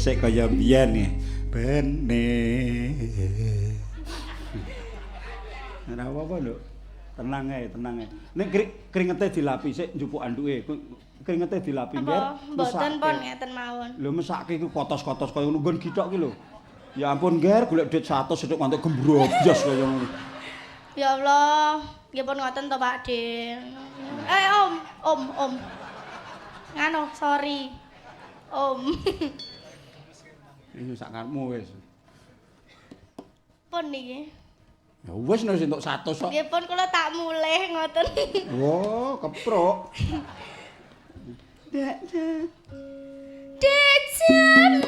Sik kaya biyen ya. Bene. Ora apa-apa, Nduk. Tenang ae, tenang ae. Nek kringete dilapi sik njupuk anduke. Kringete dilapi, Nger. Apa mboten pun ngeten mawon. Lho mesake iku kotos-kotos kaya ngono nggon githok ki lho. Ya ampun, Nger, golek duit 100 sithik nganti gembrobyos kaya ngono. Ya Allah, nggih pun ngoten to Pak De. Eh Om, Om, Om. Nganu, sorry. Om. Ini sak karepmu wis. Pun niki. Ya wis nek entuk 100 kok. Nggih pun kula tak mulih ngoten. Oh, keprok. Dek. Di jaman